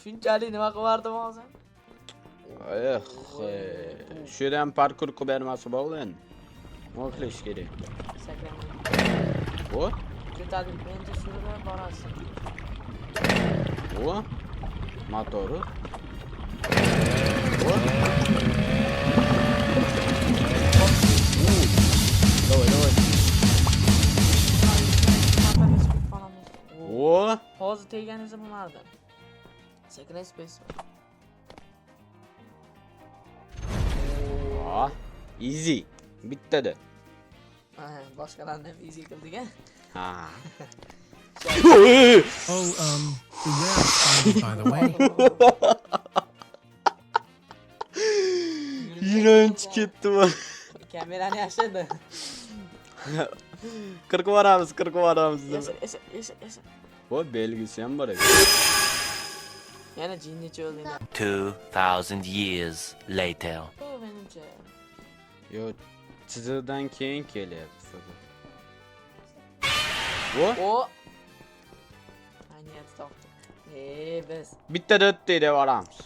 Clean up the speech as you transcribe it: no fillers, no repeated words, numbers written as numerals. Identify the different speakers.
Speaker 1: Shunchalik nima qilardim hozir?
Speaker 2: Eh, shu yerda ham parkur qilib bermasa bo'ldi endi. Nima qilish kerak?
Speaker 1: Sakramang.
Speaker 2: O,
Speaker 1: Ko'tarib menimcha surib borasiz.
Speaker 2: O. Motori. O. Давай, давай. O.
Speaker 1: Hozir teganingizda bo'lmardi. Sekin space.
Speaker 2: Ah, easy. Bittada.
Speaker 1: Ha, boshqalarni ham easy qildik a.
Speaker 2: Ha.
Speaker 3: Oh, beware of spiders, by the way.
Speaker 2: Iynanch ketdi bu.
Speaker 1: Kamerani yashirdi.
Speaker 2: Qirqib yuboramiz, qirqib yuboramiz.
Speaker 1: Yashir, yashir, yashir, yashir.
Speaker 2: Bu belgisi ham bor ekan.
Speaker 1: Yana jinnicha o'lding.
Speaker 4: 2,000 years later.
Speaker 1: Bu menimcha.
Speaker 2: Yo, chiziqdan keyin kelyapti bu. O,
Speaker 1: O. Ayniyat topdik. E, biz
Speaker 2: bittada o'tdik deb boramiz.